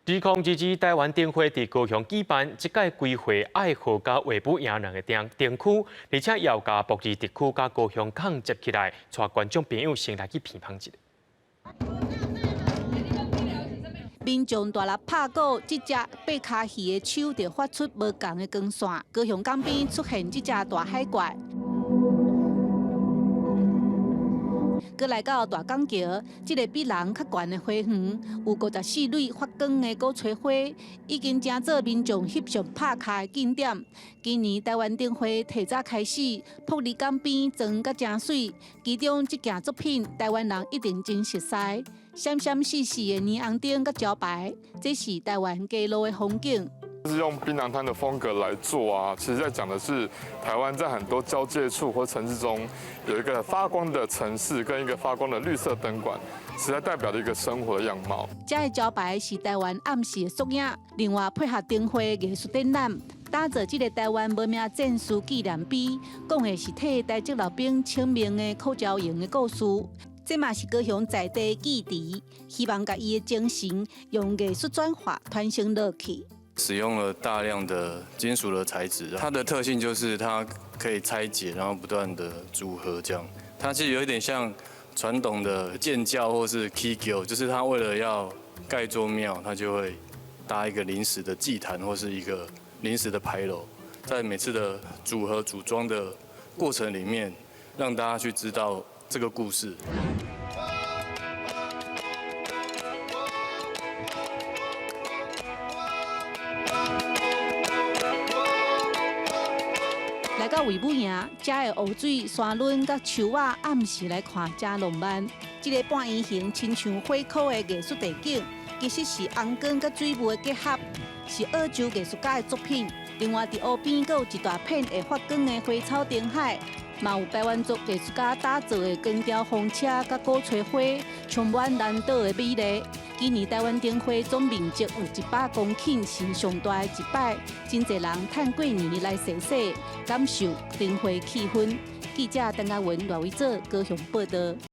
2022台灣燈會佇高雄舉辦，這屆規劃愛河佮衛武營兩個燈燈區，而且又共駁二特區佮高雄港接起來，帶觀眾朋友先來去品嘗一下。民眾大力拍鼓，這隻八跤魚的手就發出無仝的光線。高雄港邊出現這隻大海怪。閣來到大港橋，這个比人較懸的花園，有54蕊發光的鼓吹花，已經成做民眾翕相拍卡的景點。今年台灣燈會提早開始，駁二港邊裝甲誠媠，其中這件作品，台灣人一定真熟悉，閃閃爍爍的霓虹燈佮招牌，這是台灣街路的風景。是用檳榔攤的風格來做啊，其實在講的是台灣在很多交界處或城市中有一個發光的城市跟一個發光的綠色燈管，實在代表了一個生活的樣貌。這个招牌是台灣暗時的縮影，另外配合燈會藝術展覽，打造這个台灣無名戰士紀念碑，講的是替台籍老兵請命的苦譙營的故事。這嘛是高雄在地記憶，希望共伊的精神用藝術轉化傳承落去。使用了大量的金屬的材質，它的特性就是它可以拆解，然後不斷的組合，這樣。它其實有一點像傳統的建醮或是起轎，就是它為了要蓋座廟，它就會搭一個臨時的祭壇或是一個臨時的牌樓，在每次的組合組裝的過程裡面，讓大家去知道這個故事。來到衛武營，遮的湖水、山崙佮樹仔，暗時來看誠浪漫。這个半圓形親像火烤的藝術地景，其實是紅光佮水霧的結合，是澳洲藝術家的作品。另外，佇湖邊閣有一大片會發光的花草燈海，嘛有排灣族藝術家打造的光雕風車佮鼓吹花，充滿南島的美麗。今年台灣燈會總面積有100公頃，是上大的一擺，真濟人趁過年來踅踅，感受燈會氣氛。記者鄧家文、賴偉哲高雄報導。